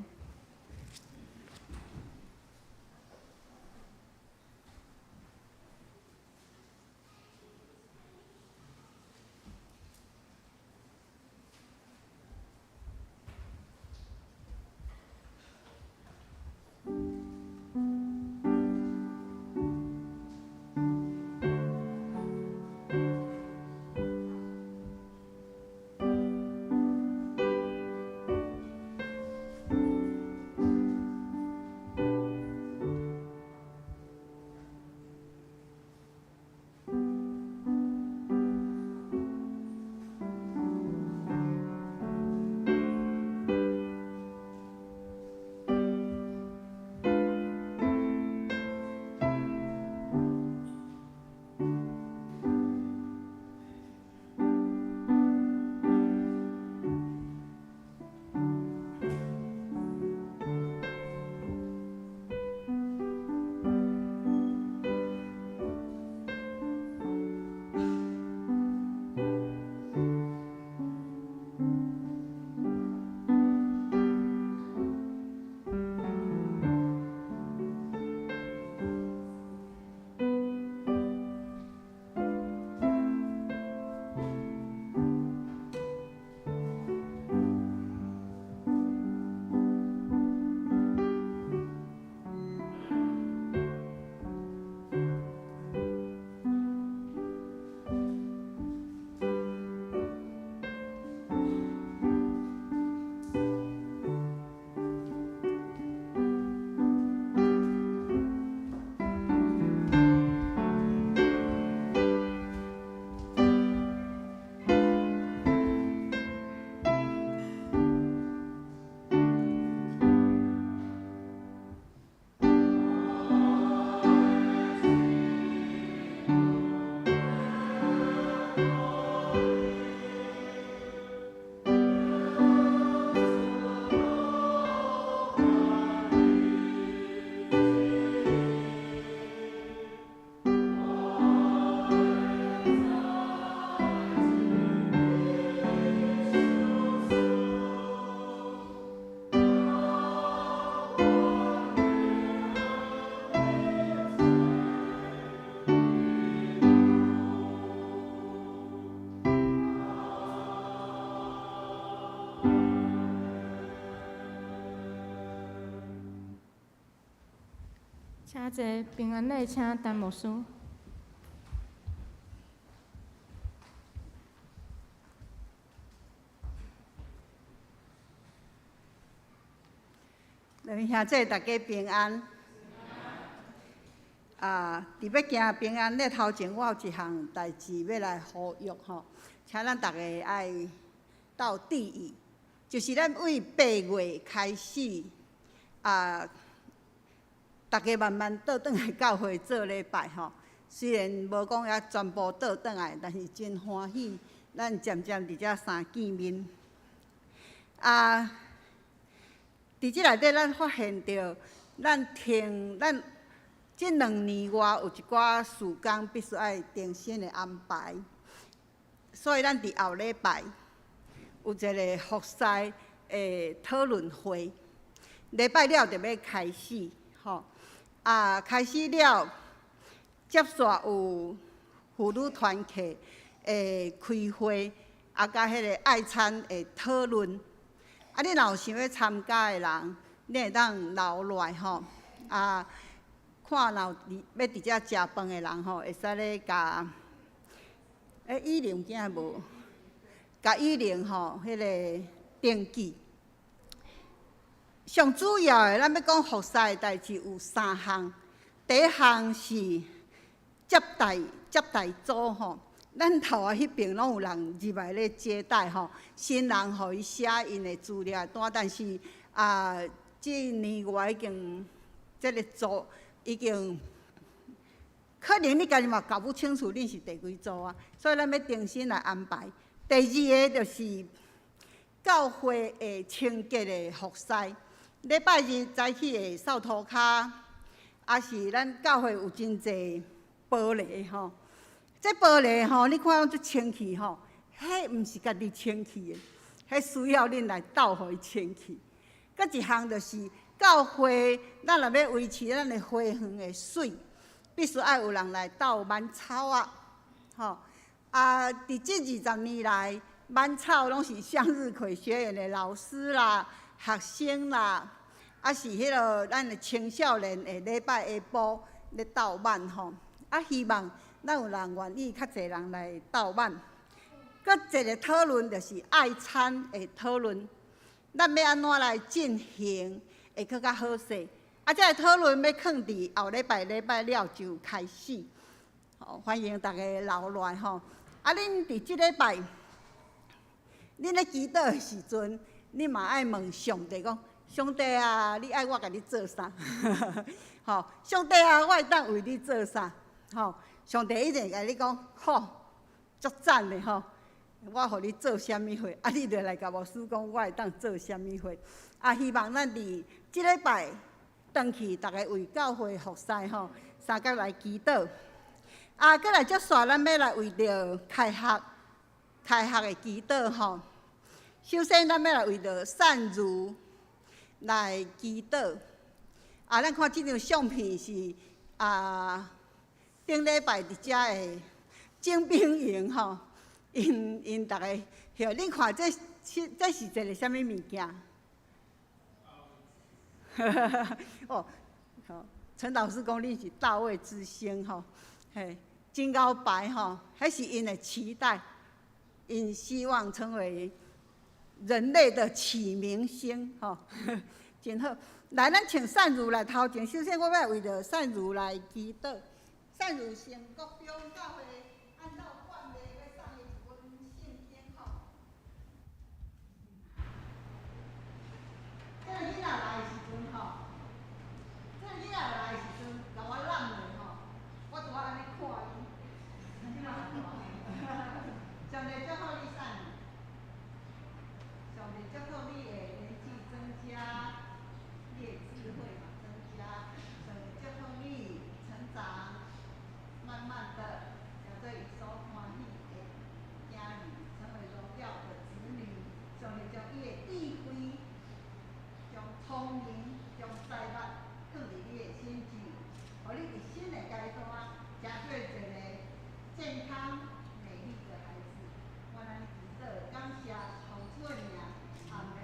請坐，平安禮，請陳牧師。各位兄弟，大家平安。啊，佇欲行平安禮頭前，我有一項代誌欲來呼籲吼，請咱逐家愛鬥注意，就是咱對8月開始啊，逐家慢慢倒轉來教會做禮拜吼。雖然無講猶全部倒轉來，但是真歡喜，咱漸漸佇遮相見面。啊，佇這內底，咱發現著，咱停咱這2年外有一寡事工必須愛重新的安排，所以咱佇後禮拜有一个服侍的討論會，禮拜了就欲開始，吼啊，開始了，接續有婦女團契的開會，啊，佮彼个愛餐的討論。啊，你若有想欲參加的人，你會當留落來吼。啊，看若有欲佇遮食飯的人吼，會使咧共，欸，以玲囝無？共以玲吼，彼个登記。上主要的，咱欲講服侍的代誌有三項。第一項是接待組吼。咱頭仔彼爿攏有人入來咧接待吼，新人予伊寫𪜶的資料單，但是啊，這年外已經這个組已經可能你家己嘛搞不清楚恁是第幾組啊，所以咱欲重新來安排。第二个就是教會的清潔的服侍，禮拜日早起會掃塗跤，抑是咱教會有真濟玻璃吼。這玻璃吼，你看攏足清氣吼，彼毋是家己清氣的，彼需要恁來鬥予伊清氣。閣一項就是教會，咱若欲維持咱的花園的媠，必須愛有人來鬥挽草仔，吼。啊，佇這20年來，挽草攏是向日葵學園的老師啦、學生啦，抑是彼个咱的青少年的禮拜下晡咧鬥挽吼。啊，希望咱有人願意較濟人來鬥挽。閣一个討論就是愛餐的討論，咱欲按怎來進行會閣較好勢？啊，這个討論欲囥佇後禮拜禮拜了就開始，吼，歡迎逐家留落來吼。啊，恁佇這禮拜，恁咧祈禱的時陣，你嘛愛問上帝講：上帝啊，你愛我共你做啥？吼，上帝啊，我會當為你做啥？吼，上帝一定會共你講，好，足讚的吼！我予你做啥物貨，啊，你就來共牧師講，我會當做啥物貨。啊，希望咱佇這禮拜轉去，逐家為教會服侍吼，相共來祈禱。啊，閣來接續，咱欲來為著開學、開學的祈禱吼。首先，咱欲來為著善如來祈禱。啊，咱看這張相片是啊。頂禮拜佇遮的徵兵營吼，𪜶𪜶逐家，曉恁看這是這是一个啥物物件？哦，好，陳老師講恁是大衛之星吼，嘿，真𠢕排吼，彼是𪜶的期待，𪜶希望成為人類的啟明星吼，真好。來，咱請善如來頭前，首先我欲為著善如來祈禱。善如先國中教會按照慣例欲送伊一本聖經吼。這个囡仔來的時陣吼，這個囡仔來的時陣，共我攬咧吼，我拄仔按呢看伊，上帝祝福你善如，上帝祝福你的年紀增加，你的智慧嘛增加，上帝祝福你成長。慢慢的，成做伊所歡喜的囝兒，成為榮耀的子女。上帝將伊的智慧、將聰明、將才捌，囥佇你的身上，予你佇新的階段，成做一个健康、美麗的孩子。我按呢祈禱，感謝奉主的名，阿們。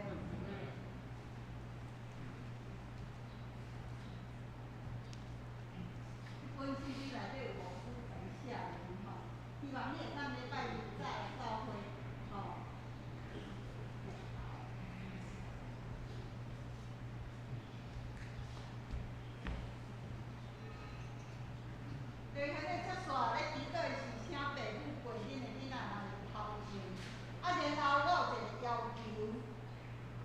弟兄咧，接煞咧祈禱的是，請爸母陪恁的囡仔來頭前。啊，然後我有一個要求，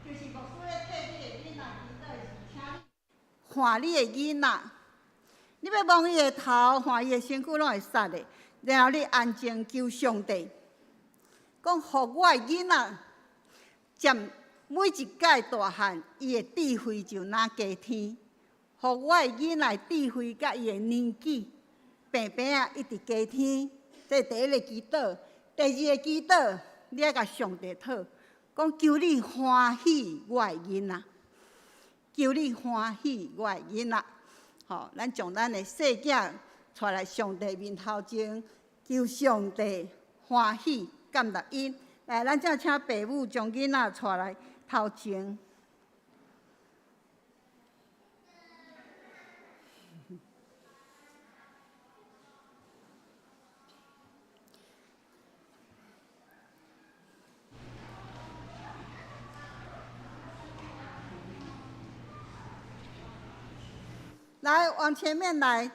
就是牧師咧替你的囡仔祈禱的是，請你看你的囡仔，你欲摸伊的頭，看伊的身軀攏會捒的。然後你安靜求上帝，講予我的囡仔，漸每一屆大漢，伊的智慧就若加添，予我的囡仔智慧佮伊的年紀。平平仔，一直加添，這是第一个祈禱。第二个祈禱，你愛共上帝討，講求你歡喜我的囡仔，求你歡喜我的囡仔。吼，咱將咱的細囝帶來上帝面頭前，求上帝歡喜感納𪜶。來，咱這請爸母將囡仔帶來頭前。來，往前面來。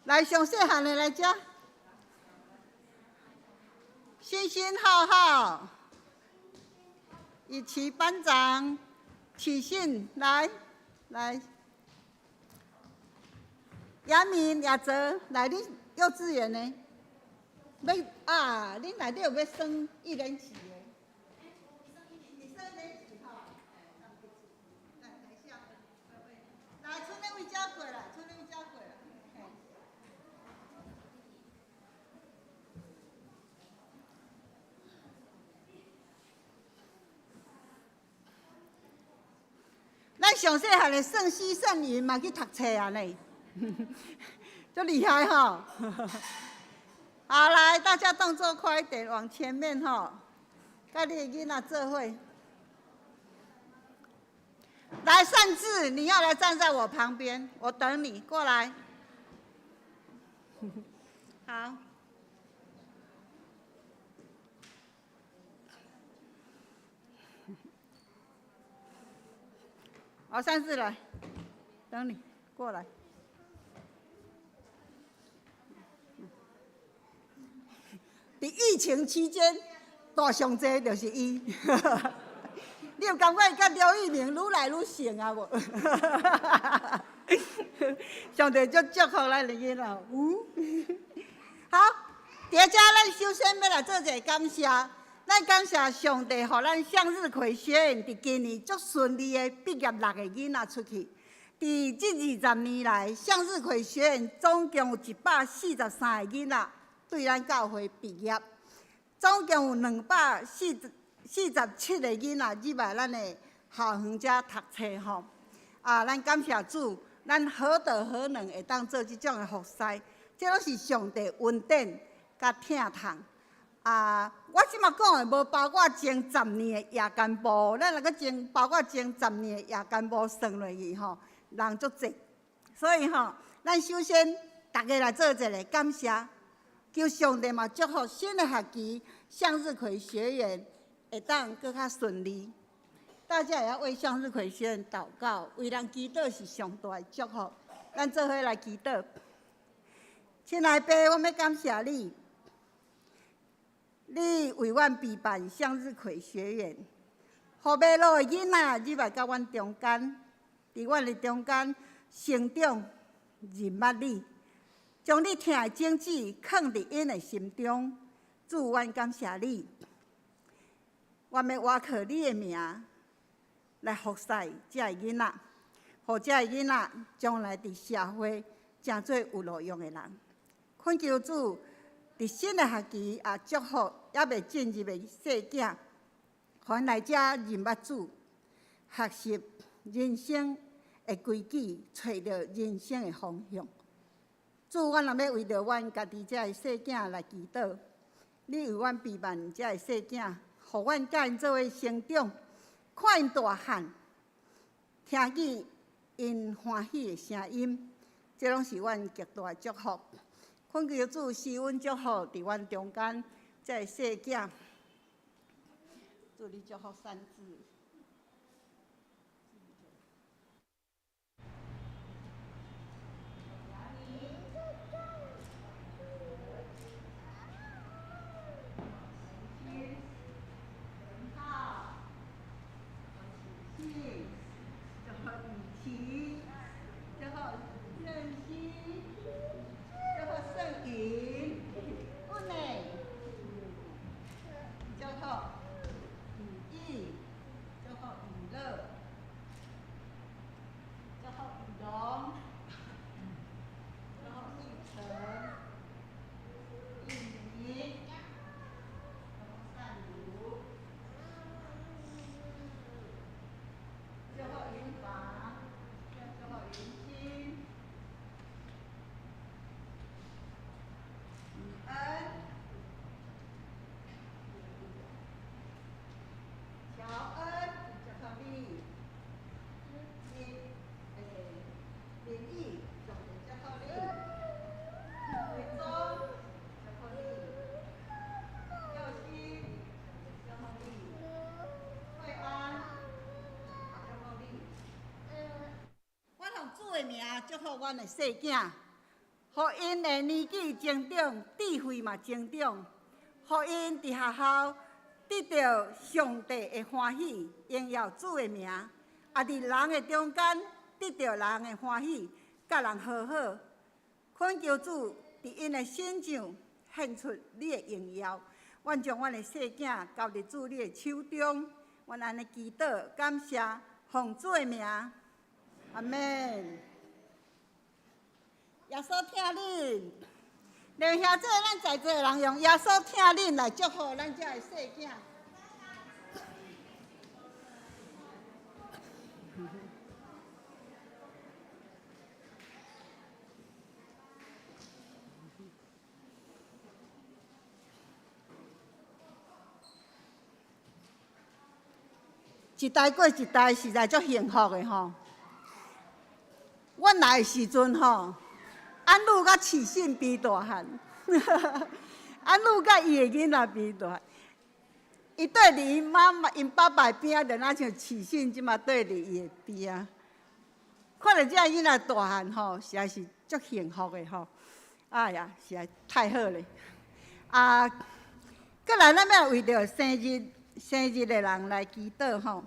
來，上細漢的來遮。欣欣、浩浩，以齊班長，啟信來，來。雅敏、雅哲，來，恁幼稚園的。欲啊！恁內底有欲升一年級的？你升一年級吼？來，等一下，來，從那位遮過來，從那位遮過來。咱上細漢的盛熙、盛雲嘛去讀冊啊呢，足厲害吼！好，來，大家動作快一點，往前面吼，佮你的囡仔做伙。來，善志，你要來站在我旁邊，我等你過來。好。好，善志來，等你過來。佇疫情期間，大上濟就是伊。你有感覺伊佮劉玉明愈來愈像啊無？上帝足祝福咱的囡仔，有。好，佇遮咱首先欲來做一個感謝，咱感謝上帝，予咱向日葵學院佇今年足順利的畢業六个囡仔出去。佇這20年來，向日葵學院總共有143個囡仔對咱教會畢業，總共有247個囡仔入來咱的校園遮讀冊吼。啊，咱感謝主，咱何德何能會當做這種的服侍？這攏是上帝恩典佮疼痛。啊，我這馬講的無包括前十年的夜間部，咱若閣前包括前十年的夜間部算落去吼，人足濟。所以吼，咱首先逐家來做一个感謝。求上帝嘛祝福新的學期向日葵學院會當閣較順利。大家也要為向日葵學院禱告，為人祈禱是上大的祝福。咱做伙來祈禱。親愛的爸，我欲感謝你，你為阮備辦向日葵學院，予迷路的囡仔入來到阮中間，佇阮的中間成長，認捌你。將你疼的種子囥佇𪜶的心中，主，阮感謝你。我欲倚靠你的名來服侍這个囡仔，予這个囡仔將來佇社會成做有路用的人。懇求主，佇新的學期也祝福猶未進入的細囝，予𪜶來遮認捌主，學習人生的規矩，揣著人生的方向。主，阮若欲為著阮家己這个細囝來祈禱，你為阮備辦這个細囝，予阮佮𪜶做伙成長，看𪜶大漢，聽見𪜶歡喜的聲音，這攏是阮極大的祝福。懇求主賜阮祝福佇阮中間，這个細囝。主，主你祝福善子。主的名祝福阮的细囝，予𪜶的年纪增长，智慧嘛增长，予𪜶伫学校得著上帝的歡喜，榮耀主的名；啊，佇人的中間得著人的歡喜，佮人和好。懇求主佇𪜶的身上顯出你的榮耀。阮將阮的細囝交佇主你的手中，阮按呢祈禱感謝，奉主的名。阿們。耶穌疼恁，連兄姊，咱在座的人用耶穌疼恁來祝福咱遮的細囝。一代過一代，實在足幸福的吼。阮來的時陣吼，安女佮慈信比大漢，安女佮伊的囡仔比大漢。伊綴佇𪜶媽媽、𪜶爸爸邊仔，就若像慈信這馬綴佇伊的邊仔。看著這个囡仔大漢吼，實在是足幸福的吼。哎呀，實在太好咧！啊，閣來咱欲為著生日的人來祈禱吼。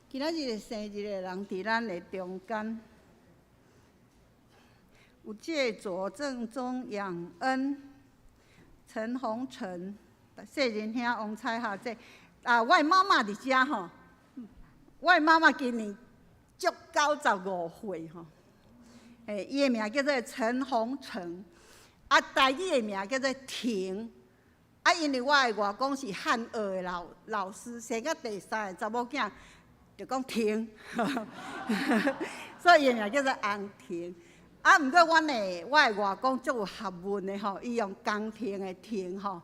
今仔日生日的人佇咱的中間，有這個左正宗養恩、陳鴻成、細仁兄王彩霞這啊，我的媽媽佇遮吼，我的媽媽今年足95歲吼，欸，伊的名叫做陳鴻成，啊，台語的名叫做婷，啊，因為我的外公是漢學的老師，生甲第三個查某囝。就講婷，所以伊名叫做洪婷。啊，毋過我的外公足有學問的吼，伊用宮廷的廷吼，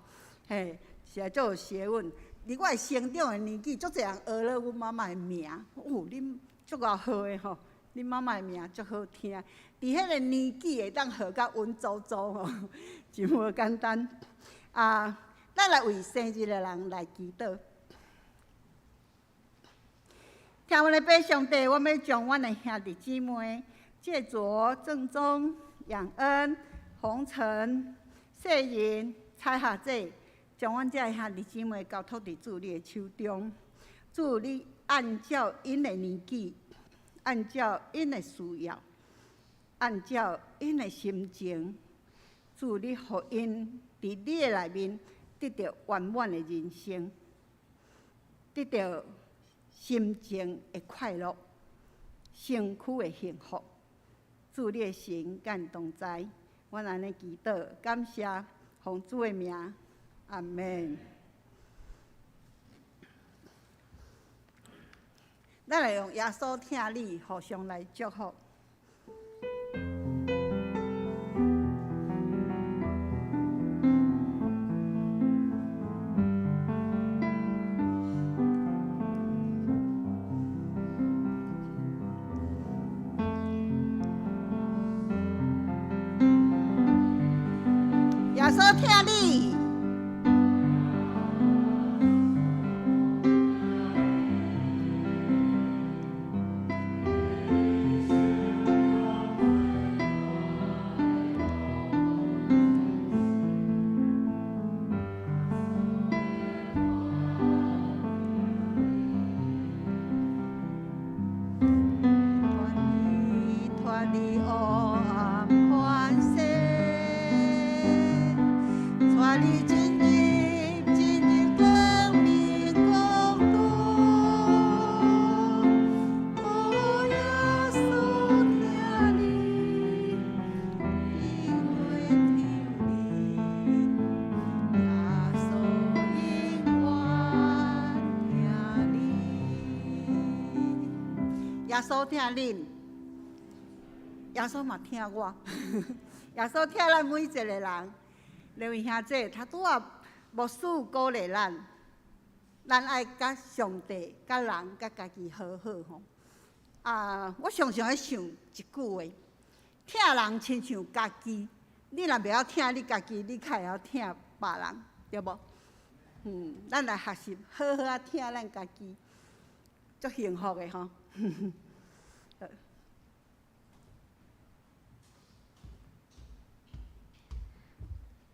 嘿，實在足有學問。佇我的成長的年紀，足濟人學了阮媽媽的名，哦，恁足𠢕號的吼，恁媽媽的名足好聽。佇彼個年紀會當號甲穩縒縒吼，真無簡單。啊，咱來為生日的人來祈禱。聽阮的父上帝，我欲將阮的兄弟姊妹，借卓、正宗、養恩、洪成、世仁、彩霞姐，將阮這兄弟姊妹交託佇主你的手中。主你按照𪜶的年紀，按照𪜶的需要，按照𪜶的心情，主你予𪜶佇你的內面得著圓滿的人生，得著心情的快樂，身軀的幸福。主你的神佮同在，阮按呢祈禱，感謝奉主的名，阿們。咱來用耶穌疼你，互相來祝福。耶穌疼你。稣疼恁，耶稣嘛疼我，耶稣疼咱每一个人。两位兄姐，头拄仔牧师鼓励咱，咱爱佮上帝、佮人、佮家己和好吼。啊，我常常咧想一句话：疼人亲像家己。你若袂晓疼你家己，你較会晓疼别人，对无？咱来学习好好仔疼咱家己，足幸福的吼。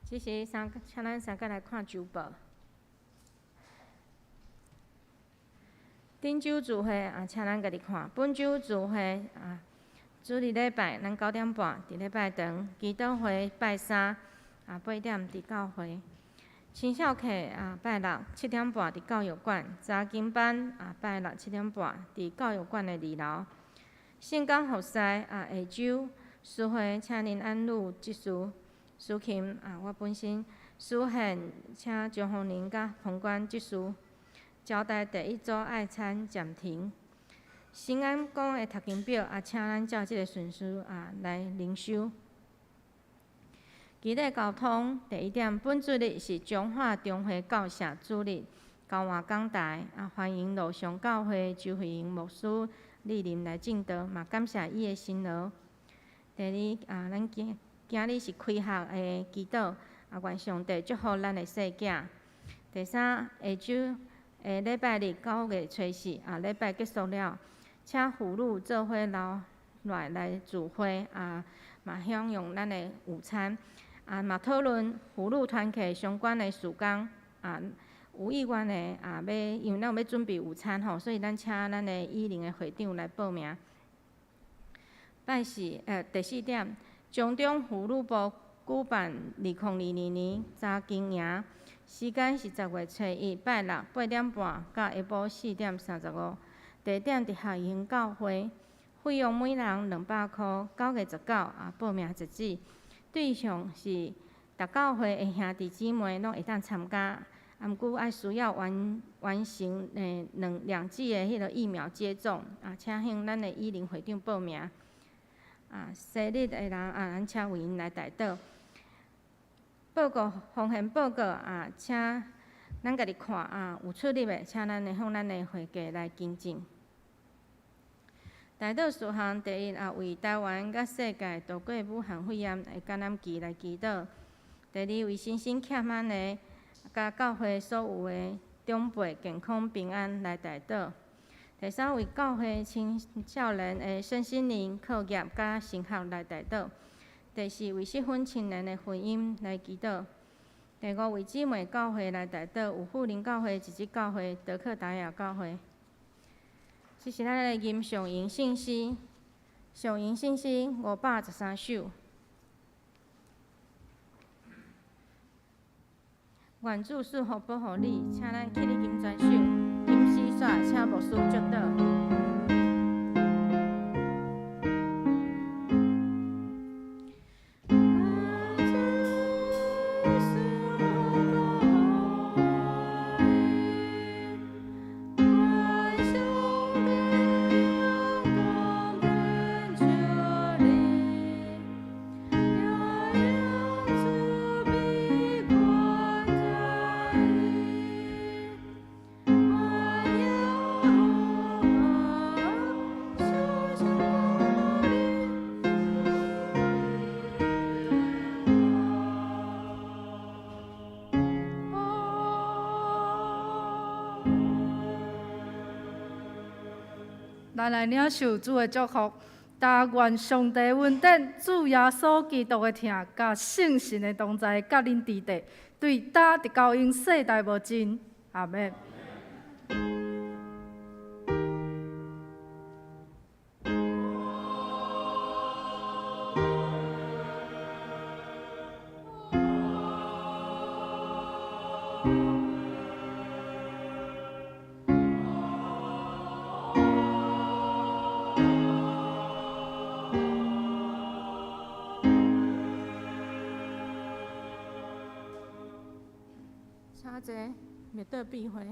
这是三，请咱三个来看周报。顶周聚会啊，请咱家己看。本周聚会啊，主日礼拜咱9点半伫礼拜堂，祈祷会拜三啊8点伫教会。青少课啊拜六7点半伫教育馆，查经班啊拜六7点半伫教育馆的二楼。圣工服侍啊下周司会请林安禄执事。司琴啊，我本身司献，请张宏林佮彭冠执事。招待第一组爱餐暂停。新安宫的读经表啊，请咱照这个顺序啊来灵修。基地交通第一点，本主日是彰化中会教社主日，交换讲台啊，欢迎路上教会周慧英牧师莅临来证道，嘛感谢伊的辛劳。第二啊，咱今日是开学的祈祷，啊，愿上帝祝福咱的细囝。第三，下周下礼拜日9月初四啊，礼拜结束了，请妇女做伙留落来聚会啊，嘛享用咱的午餐，啊，嘛讨论妇女团契相关的事工啊，有意愿的啊，欲因为咱有欲准备午餐吼，所以咱请咱的以琳的会长来报名。拜四，第四点。彰中妇女部举办2022年查经营，时间是10月初一拜六8点半到下晡4点35，地点伫学营教会，费用每人200箍。9月19啊报名截止，对象是逐教会的兄弟姊妹拢会当参加，啊，毋过爱需要完成两剂的彼个疫苗接种，啊，请向咱的以琳会长报名。啊，生日的人啊，咱请为𪜶来代祷。报告风险报告啊，请咱家己看啊，有出入的，请咱的向咱的会计来更正。代祷事项第一啊，为台湾佮世界度过武汉肺炎的感染期来祈祷。第二，为身心欠安的，佮教会所有的长辈健康平安来代祷。第三，为教会青少年的身心灵课业佮升学来代祷。第四，为适婚青年的婚姻来祈祷。第五，为姊妹教会来代祷，有富林教会、一枝教会、德克达雅教会。这是咱的吟上吟圣诗，上吟圣诗513首。愿主赐福保护你，请咱起立吟全首，吟诗煞，请牧师祝祷。咱来领受主的祝福，但愿上帝恩典、主耶稣基督的疼，佮圣神的同在，佮恁伫伫，对今直到永世代无尽。阿们。请坐，默祷闭会。